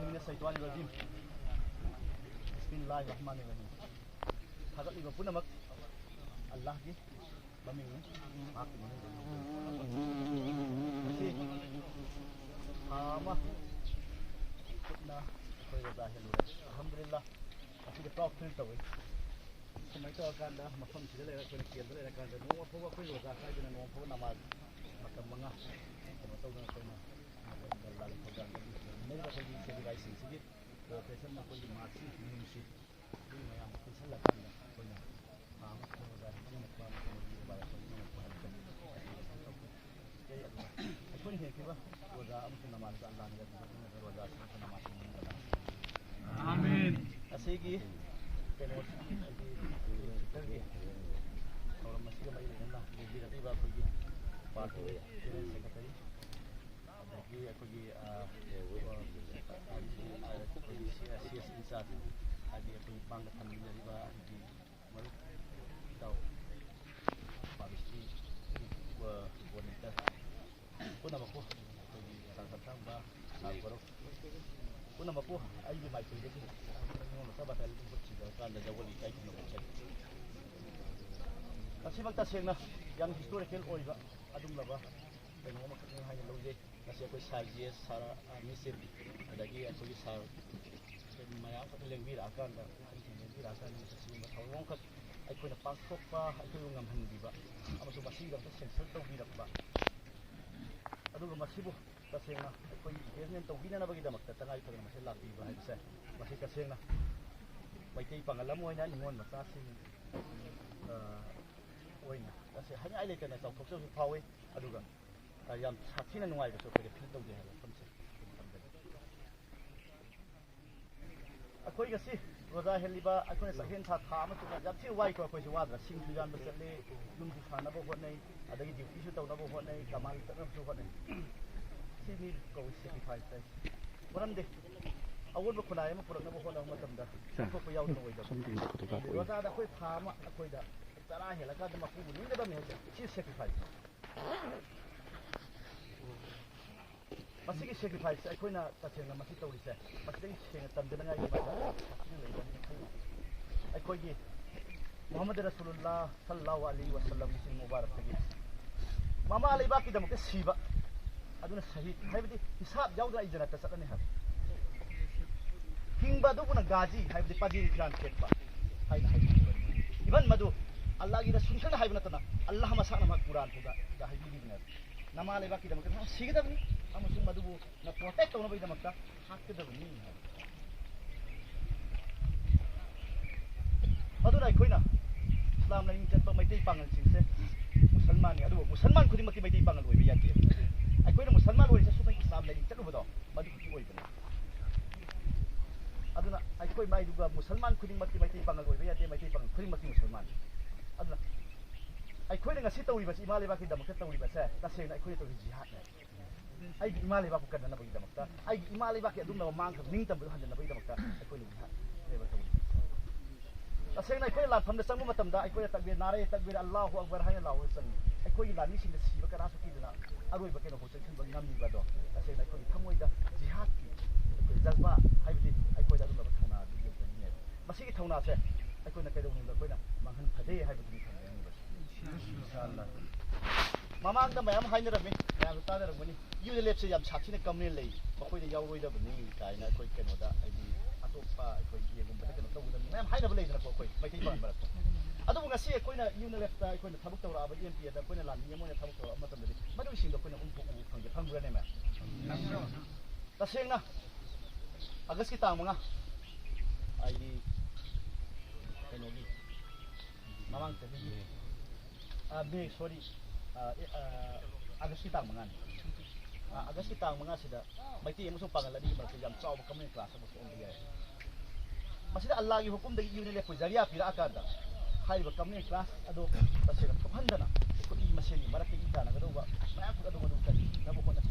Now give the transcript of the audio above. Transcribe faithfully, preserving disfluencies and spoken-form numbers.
من الشيطان الرجيم. بسم الله الرحمن الرحيم. ꯊꯥꯒꯠꯂꯤꯕ ꯄꯨꯝꯅꯃꯛ ꯑꯜꯂꯥꯍꯒꯤ ꯃꯃꯤꯡꯅꯤ, ꯃꯍꯥꯛꯀꯤ ꯃꯃꯤꯡꯗ ꯉꯁꯤ ꯊꯥ ꯑꯃ ꯈꯨꯠꯅ ꯑꯩꯈꯣꯏ ꯔꯣꯖꯥ ꯍꯦꯜꯂꯨꯔꯦ꯫ ꯑꯜꯍꯝꯗꯨꯂꯤꯜꯂꯥꯍ, ꯉꯁꯤꯗꯤ proud feel ꯇꯧꯏ꯫ ꯁꯨꯃꯥꯏꯅ ꯇꯧꯔꯀꯥꯟꯗ ꯃꯐꯝꯁꯤꯗ ꯂꯩꯔ, ꯑꯩꯈꯣꯏꯅ ꯀꯦꯝꯗ ꯂꯩꯔꯀꯥꯟꯗ ꯅꯣꯡꯃ ꯐꯥꯎꯕ ꯑꯩꯈꯣꯏ ꯔꯣꯖꯥ ꯀꯥꯏꯗꯅ ꯅꯣꯡꯃ ꯐꯥꯎꯕ ꯅꯃꯥꯖ ꯃꯇꯝ ꯃꯉꯥ ꯀꯩꯅꯣ ꯇꯧꯗꯅ ꯑꯩꯈꯣꯏꯅ ꯂꯥꯜꯂꯤ ꯊꯧꯗꯥꯡꯗ ꯂꯩꯔꯤꯕ ꯑꯩꯈꯣꯏꯒꯤ ꯁꯦꯕꯤꯀꯥꯏꯁꯤꯡꯁꯤꯒꯤ cooperation, ꯃꯈꯣꯏꯒꯤ ꯃꯥꯔꯛꯁꯤ, ꯃꯤꯅꯨꯡꯁꯤ, ꯑꯗꯨ ꯃꯌꯥꯝꯗꯣ ꯄꯨꯟꯁꯤꯜꯂꯀꯥꯟꯗ ꯑꯩꯈꯣꯏꯅ ꯊꯥ ꯑꯃ ꯈꯛꯇꯪ ꯑꯣꯖꯥ ꯍꯦꯟꯅ ꯄꯥꯝꯕ ꯃꯣꯏꯒꯤ ꯃꯣꯕꯥꯏꯜ ꯑꯩꯈꯣꯏ ꯃꯣꯏꯅ ꯄꯨꯍꯟꯕ ꯑꯩꯈꯣꯏꯅ ꯍꯦꯛꯈꯤꯕ ꯔꯣꯖꯥ ꯑꯃꯁꯨꯡ ꯅꯃꯥꯖ ꯑꯜꯂꯥꯍꯅ ꯌꯥꯕꯤꯕ ꯔꯣꯖꯥ ꯑꯁꯤ ꯅꯃꯥꯖ ꯑꯃꯅꯤ꯫ ꯑꯥꯃꯤꯟ꯫ ꯑꯁꯤꯒꯤ ꯀꯩꯅꯣꯁꯤꯒꯤ ꯍꯥꯏꯗꯤ ꯁꯦꯟꯇꯔꯒꯤ ꯊꯧꯔꯝ ꯑꯁꯤꯒ ꯃꯔꯤ ꯂꯩꯅꯅ ꯂꯩꯕꯤꯔꯛꯂꯤꯕ ꯑꯩꯈꯣꯏꯒꯤ ꯄꯥꯔꯇꯤ ꯖꯦꯅꯔꯦꯜ ꯁꯦꯀ꯭ꯔꯦꯇꯔꯤ, ꯑꯗꯒꯤ ꯑꯩꯈꯣꯏꯒꯤ, ꯑ, ꯑꯩꯈꯣꯏꯒꯤ ꯁꯤ ꯑꯦꯁ ꯏꯟꯆꯥꯔꯖ, ꯍꯥꯏꯗꯤ ꯑꯩꯈꯣꯏ ꯃꯥꯡꯗ ꯊꯝꯃꯤꯟꯅꯔꯤꯕ ꯑꯩꯒꯤ ꯃꯔꯨꯞ ꯏꯇꯥꯎ ꯄꯥꯕꯤꯁ꯭ꯔꯤ, ꯑ, ꯀꯣꯑꯣꯔꯗꯤꯅꯦꯇꯔ ꯄꯨꯝꯅꯃꯛꯄꯨ, ꯑꯩꯈꯣꯏꯒꯤ ꯆꯥꯎꯈꯠ ꯊꯥꯡꯕ ꯁꯥꯔ ꯒꯧꯔꯕ ꯄꯨꯝꯅꯃꯛꯄꯨ ꯑꯩꯒꯤ ꯃꯥꯏꯀꯩꯗꯒꯤ ꯅꯤꯉꯣꯜ ꯃꯆꯥ ꯕꯇꯥꯂꯤꯌꯟ ꯈꯨꯠ ꯁꯤꯗꯔꯀꯥꯟꯗ ꯖꯒꯣꯏꯒꯤ ꯏꯀꯥꯏ ꯈꯨꯝꯅꯕ ꯎꯠꯆꯔꯤ꯫ ꯃꯁꯤꯃꯛ ꯇꯁꯦꯡꯅ ꯌꯥꯝ ꯍꯤꯁꯇꯣꯔꯤꯀꯦꯜ ꯑꯣꯏꯕ ꯑꯗꯨꯒꯨꯝꯂꯕ ꯀꯩꯅꯣ ꯑꯃꯈꯛꯅꯤ ꯍꯥꯏꯅ ꯂꯧꯖꯩ꯫ ꯉꯁꯤ ꯑꯩꯈꯣꯏ ꯁꯥꯔ ꯖꯤ ꯑꯦꯁ, ꯁꯥꯔ, ꯑ, ꯃꯤꯁ ꯁꯤꯞ, ꯑꯗꯒꯤ ꯑꯩꯈꯣꯏꯒꯤ ꯁꯥꯔ ꯃꯌꯥꯝ ꯑꯃ ꯂꯦꯡꯕꯤꯔꯛꯑꯀꯥꯟꯗ, ꯑꯍꯟꯁꯤꯡ ꯂꯦꯡꯕꯤꯔꯛꯑꯀꯥꯟꯗ ꯁꯤꯒꯨꯝꯕ ꯊꯧꯔꯝ ꯑꯃꯈꯛ ꯑꯩꯈꯣꯏꯅ ꯄꯥꯡꯊꯣꯛꯄ, ꯑꯩꯈꯣꯏꯕꯨ ꯉꯝꯍꯟꯕꯤꯕ ꯑꯃꯁꯨꯡ ꯃꯁꯤꯒꯤꯗꯃꯛꯇ ꯁꯦꯟꯁꯔ ꯇꯧꯕꯤꯔꯛꯄ, ꯑꯗꯨꯒ ꯃꯁꯤꯕꯨ ꯇꯁꯦꯡꯅ ꯑꯩꯈꯣꯏ engagement ꯇꯧꯕꯤꯅꯅꯕꯒꯤꯗꯃꯛꯇ ꯇꯉꯥꯏ ꯐꯗꯅ ꯃꯁꯤ ꯂꯥꯛꯄꯤꯕ ꯍꯥꯏꯕꯁꯦ, ꯃꯁꯤ ꯇꯁꯦꯡꯅ ꯃꯩꯇꯩ ꯄꯥꯉꯜ ꯑꯃ ꯑꯣꯏꯅ ꯅꯤꯉꯣꯜ ꯃꯆꯥꯁꯤꯡ, ꯑ, ꯑꯣꯏꯅ ꯇꯁꯦꯡ ꯍꯥꯏꯅꯤꯡꯉꯥꯏ ꯂꯩꯇꯅ ꯆꯥꯎꯊꯣꯛꯆꯕꯁꯨ ꯐꯥꯎꯏ꯫ ꯑꯗꯨꯒ, ꯑ, ꯌꯥꯝ ꯁꯥꯊꯤꯅ ꯅꯨꯡꯉꯥꯏꯕꯁꯨ ꯑꯩꯈꯣꯏꯗ feel ꯇꯧꯖꯩ ꯍꯥꯏꯕ ꯋꯥꯐꯝꯁꯦ ꯑꯗꯨꯝ ꯊꯝꯖꯒꯦ꯫ ꯑꯩꯈꯣꯏ ꯉꯁꯤ ꯔꯣꯖꯥ ꯍꯦꯜꯂꯤꯕ ꯑꯩꯈꯣꯏꯅ ꯆꯥꯛꯍꯦꯟ ꯊꯥ, ꯊꯥ ꯑꯃ ꯆꯨꯞꯅ ꯌꯥꯝ ꯊꯤꯅ ꯋꯥꯏꯀꯣ꯫ ꯑꯩꯈꯣꯏꯁꯦ ꯋꯥꯗ꯭ꯔꯥ? ꯁꯤꯡꯁꯨ ꯌꯥꯟꯕ ꯆꯠꯂꯤ, ꯌꯨꯝꯁꯨ ꯁꯥꯟꯅꯕ ꯍꯣꯠꯅꯩ, ꯑꯗꯒꯤ duty ꯁꯨ ꯇꯧꯅꯕ ꯍꯣꯠꯅꯩ, ꯀꯃꯥꯟ ꯆꯠꯅꯕꯁꯨ ꯍꯣꯠꯅꯩ꯫ ꯁꯤ ꯃꯤ ꯀꯧꯏ sacrifice ꯍꯥꯏꯁꯦ꯫ ꯃꯔꯝꯗꯤ ꯑꯑꯣꯟꯕ ꯈꯨꯟꯅꯥꯏ ꯑꯃ ꯄꯨꯔꯛꯅꯕ ꯍꯣꯠꯅꯕ ꯃꯇꯝꯗ ꯁꯦꯝꯗꯣꯛꯄ ꯌꯥꯎꯗꯅ ꯑꯣꯏꯗꯕ꯫ ꯁꯣꯝꯗ ꯏꯪꯈꯠꯂꯒ ꯂꯥꯛꯑꯣ꯫ ꯔꯣꯖꯥꯗ ꯑꯩꯈꯣꯏ ꯊꯥ ꯑꯃ ꯑꯩꯈꯣꯏꯗ ꯆꯔꯥ ꯍꯦꯜꯂꯀꯥꯟꯗ ꯃꯄꯨꯕꯨ ꯅꯤꯡꯒꯗꯕꯅꯤ ꯍꯥꯏꯁꯦ ꯁꯤ sacrifice ꯅꯤ꯫ ꯃꯁꯤꯒꯤ sacrifice ꯑꯩꯈꯣꯏꯅ ꯇꯁꯦꯡꯅ ꯃꯁꯤ ꯇꯧꯔꯤꯁꯦ, ꯃꯁꯤꯗꯒꯤ ꯁꯦꯡꯅ ꯇꯝꯖꯅꯉꯥꯏꯒꯤ ꯃꯊꯧ ꯇꯥꯛꯇꯨꯅ ꯂꯩꯕꯅꯤ꯫ ꯑꯩꯈꯣꯏꯒꯤ ꯃꯨꯍꯝꯃꯗ ꯔꯁꯨꯂꯨꯜꯂꯥ ꯁꯜꯂꯜꯂꯥꯍꯨ ꯑꯂꯩꯍꯤ ꯋꯁꯜꯂꯝꯒꯤ ꯆꯤꯟ ꯃꯨꯕꯥꯔꯛꯇꯒꯤ ꯃꯃꯥ ꯂꯩꯕꯥꯛꯀꯤꯗꯃꯛꯇ ꯁꯤꯕ ꯑꯗꯨꯅ ꯁꯍꯤꯗ, ꯍꯥꯏꯕꯗꯤ ꯍꯤꯁꯥꯕ ꯌꯥꯎꯗꯅ ꯑꯩ ꯖꯟꯅꯠꯇ ꯆꯠꯂꯅꯤ ꯍꯥꯏꯕ꯫ ꯍꯤꯡꯕ ꯑꯗꯨꯕꯨꯅ ꯒꯥꯖꯤ, ꯍꯥꯏꯕꯗꯤ ꯄꯥꯖꯦꯜ ꯐꯤꯔꯥꯟ ꯁꯦꯠꯄ ꯍꯥꯏꯅ ꯍꯥꯏꯕꯤꯕꯅꯤ꯫ Even ꯃꯗꯨ ꯑꯜꯂꯥꯍꯒꯤ ꯔꯁꯨꯜ ꯈꯛꯅ ꯍꯥꯏꯕ ꯅꯠꯇꯅ, ꯑꯜꯂꯥꯍ ꯃꯁꯥꯅ ꯃꯍꯥꯛ ꯀꯨꯔꯥꯟꯗꯨꯗ ꯍꯥꯏꯕꯤꯔꯤꯕꯅꯦꯕ꯫ ꯅꯃꯥ ꯂꯩꯕꯥꯛꯀꯤꯗꯃꯛꯇ ꯅꯍꯥꯛ ꯁꯤꯒꯗꯕꯅꯤ ꯑꯃꯁꯨꯡ ꯃꯗꯨꯕꯨ ꯅ protect ꯇꯧꯅꯕꯒꯤꯗꯃꯛꯇ ꯍꯥꯠꯀꯗꯕꯅꯤ ꯍꯥꯏꯕ꯫ ꯑꯗꯨꯅ ꯑꯩꯈꯣꯏꯅ ꯏꯁꯂꯥꯝ ꯂꯥꯏꯅꯤꯡ ꯆꯠꯄ ꯃꯩꯇꯩ ꯄꯥꯉꯜꯁꯤꯡꯁꯦ ꯃꯨꯁꯜꯃꯥꯟꯅꯤ, ꯑꯗꯨꯕꯨ ꯃꯨꯁꯜꯃꯥꯟ ꯈꯨꯗꯤꯡꯃꯛꯇꯤ ꯃꯩꯇꯩ ꯄꯥꯉꯜ ꯑꯣꯏꯕ ꯌꯥꯗꯦ꯫ ꯑꯩꯈꯣꯏꯅ ꯃꯨꯁꯜꯃꯥꯟ ꯑꯣꯏꯔꯤꯁꯦ ꯁꯨꯝ ꯏꯁꯂꯥꯝ ꯂꯥꯏꯅꯤꯡ ꯆꯠꯂꯨꯕꯗꯣ ꯃꯗꯨ ꯈꯛꯀꯤ ꯑꯣꯏꯕꯅꯤ꯫ ꯑꯗꯨꯅ ꯑꯩꯈꯣꯏ ꯃꯥꯏꯗꯨꯒ ꯃꯨꯁꯜꯃꯥꯟ ꯈꯨꯗꯤꯡꯃꯛꯇꯤ ꯃꯩꯇꯩ ꯄꯥꯉꯜ ꯑꯣꯏꯕ ꯌꯥꯗꯦ, ꯃꯩꯇꯩ ꯄꯥꯉꯜ ꯈꯨꯗꯤꯡꯃꯛꯇꯤ ꯃꯨꯁꯜꯃꯥꯟꯅꯤ꯫ ꯑꯗꯨꯅ ꯑꯩꯈꯣꯏꯅ ꯉꯁꯤ ꯇꯧꯔꯤꯕꯁꯤ, ꯏꯃꯥ ꯂꯩꯕꯥꯛꯀꯤꯗꯃꯛꯇ ꯇꯧꯔꯤꯕꯁꯦ, ꯇꯁꯦꯡꯅ ꯑꯩꯈꯣꯏꯅ ꯇꯧꯔꯤ ꯖꯤꯍꯥꯗꯅꯦ꯫ ꯑꯩꯒꯤ ꯏꯃꯥ ꯂꯩꯕꯥꯛꯄꯨ ꯀꯟꯅꯅꯕꯒꯤꯗꯃꯛꯇ, ꯑꯩꯒꯤ ꯏꯃꯥ ꯂꯩꯕꯥꯛꯀꯤ ꯑꯗꯨꯝꯅ ꯃꯥꯡꯈ꯭ꯔꯕ ꯅꯤꯡꯇꯝꯕꯗꯨ ꯍꯟꯖꯅꯕꯒꯤꯗꯃꯛꯇ ꯑꯩꯈꯣꯏꯅ ꯖꯤꯍꯥꯗꯅꯦꯕ ꯇꯧꯔꯤꯕꯁꯦ꯫ ꯇꯁꯦꯡꯅ ꯑꯩꯈꯣꯏꯅ ꯂꯥꯟꯐꯝꯗ ꯆꯪꯕ ꯃꯇꯝꯗ ꯑꯩꯈꯣꯏꯅ ꯇꯛꯕꯤꯔ, ꯅꯥꯔꯦ ꯇꯛꯕꯤꯔ, ꯑꯜꯂꯥꯍꯨ ꯑꯛꯕꯔ ꯍꯥꯏꯅ ꯂꯥꯎꯔꯒ ꯆꯪꯉꯤ꯫ ꯑꯩꯈꯣꯏꯒꯤ ꯂꯥꯟꯃꯤꯁꯤꯡꯗ ꯁꯤꯕ ꯀꯅꯥꯁꯨ ꯀꯤꯗꯅ ꯑꯔꯣꯏꯕ ꯀꯩꯅꯣꯐꯥꯎ ꯆꯪꯁꯤꯟꯕ ꯉꯝꯃꯤꯕ ꯑꯗꯣ, ꯇꯁꯦꯡꯅ ꯑꯩꯈꯣꯏꯒꯤ ꯊꯃꯣꯏꯗ ꯖꯤꯍꯥꯗꯀꯤ ꯑꯩꯈꯣꯏ ꯖꯖꯕꯥ, ꯍꯥꯏꯕꯗꯤ ꯑꯩꯈꯣꯏꯗ ꯑꯗꯨꯝꯕ ꯊꯧꯅꯥ ꯑꯗꯨ ꯌꯣꯛꯆꯅꯤꯡꯉꯦꯕ꯫ ꯃꯁꯤꯒꯤ ꯊꯧꯅꯥꯁꯦ ꯑꯩꯈꯣꯏꯅ ꯀꯩꯗꯧꯅꯨꯡꯗ ꯑꯩꯈꯣꯏꯅ ꯃꯥꯡꯍꯟ ꯐꯗꯦ ꯍꯥꯏꯕꯗꯨꯅꯤ ꯊꯝꯖꯅꯤꯡꯉꯤꯕꯁꯦ꯫ ꯏꯟꯁꯥ ꯑꯜꯂꯥ꯫ ꯃꯃꯥꯡꯗ ꯃꯌꯥꯝ ꯍꯥꯏꯅꯔꯝꯃꯤ, ꯃꯌꯥꯝꯁꯨ ꯇꯥꯟꯅꯔꯝꯒꯅꯤ, ꯌꯨ ꯑꯦꯟ ꯑꯦꯜ ꯑꯦꯐꯁꯦ ꯌꯥꯝ ꯁꯥꯊꯤꯅ ꯀꯝꯃꯦꯟ ꯂꯩ, ꯃꯈꯣꯏꯗ ꯌꯥꯎꯔꯣꯏꯗꯕꯅꯤ ꯀꯥꯏꯅ ꯑꯩꯈꯣꯏ ꯀꯩꯅꯣꯗ, ꯍꯥꯏꯗꯤ ꯑꯇꯣꯞꯄ ꯑꯩꯈꯣꯏ ꯌꯦꯡꯒꯨꯝꯕꯗ ꯀꯩꯅꯣ ꯇꯧꯒꯗꯕꯅꯤ ꯃꯌꯥꯝ ꯍꯥꯏꯅꯕ ꯂꯩꯗꯅꯀꯣ, ꯑꯩꯈꯣꯏ ꯃꯩꯇꯩ ꯄꯥꯉꯜ ꯃꯔꯛꯇ꯫ ꯑꯗꯨꯕꯨ ꯉꯁꯤ ꯑꯩꯈꯣꯏꯅ ꯌꯨ ꯑꯦꯟ ꯑꯦꯜ ꯑꯦꯐꯇ ꯑꯩꯈꯣꯏꯅ ꯊꯕꯛ ꯇꯧꯔꯛꯑꯕ, ꯑꯦꯝ ꯄꯤ ꯑꯦꯗ ꯑꯩꯈꯣꯏꯅ ꯂꯥꯟꯃꯤ ꯑꯃ ꯑꯣꯏꯅ ꯊꯕꯛ ꯇꯧꯔꯛꯑꯕ ꯃꯇꯝꯗꯗꯤ ꯃꯗꯨꯒꯤꯁꯤꯡꯗꯣ ꯑꯩꯈꯣꯏꯅ ꯑꯗꯨꯝ ꯎꯕ ꯐꯪꯗꯦ, ꯐꯪꯕ꯭ꯔꯅꯦ ꯃꯌꯥꯝ? ꯇꯁꯦꯡꯅ ꯑꯥꯒꯁꯀꯤ ꯇꯥꯡ ꯃꯉꯥ, ꯍꯥꯏꯗꯤ ꯀꯩꯅꯣꯒꯤ ꯃꯃꯥꯡ ꯆꯍꯤꯒꯤ, ꯑ, ꯃꯦ, sorry, ꯑ, ꯑꯦ, ꯑ, ꯑꯥꯒꯁꯀꯤ ꯇꯥꯡ ꯃꯉꯥꯅꯤ꯫ ꯑ, ꯑꯥꯒꯁꯀꯤ ꯇꯥꯡ ꯃꯉꯥꯁꯤꯗ ꯃꯩꯇꯩ ꯑꯃꯁꯨꯡ ꯄꯥꯉꯜ ꯑꯅꯤꯒꯤ ꯃꯔꯛꯇ ꯌꯥꯝ ꯆꯥꯎꯕ communal class ꯑꯃ ꯊꯣꯛꯍꯟꯕ ꯌꯥꯏ꯫ ꯃꯁꯤꯗ ꯑꯜꯂꯥꯒꯤ ꯍꯨꯀꯨꯝꯗꯒꯤ ꯌꯨ ꯑꯦꯟ ꯑꯦꯜ ꯑꯦꯐꯄꯨ ꯖꯔꯤꯌꯥ ꯄꯤꯔꯛꯑꯀꯥꯟꯗ ꯍꯥꯏꯔꯤꯕ communal class ꯑꯗꯨ ꯇꯁꯦꯡꯅ ꯊꯣꯛꯍꯟꯗꯅ ꯑꯩꯈꯣꯏ ꯃꯤ ꯃꯁꯦꯟꯒꯤ ꯃꯔꯛꯇ ꯏ ꯇꯥꯟꯅꯒꯗꯧꯕ ꯃꯌꯥꯝ ꯑꯗꯨ ꯃꯗꯨ ꯀꯔꯤꯅꯕ ꯍꯣꯠꯅꯁꯤ꯫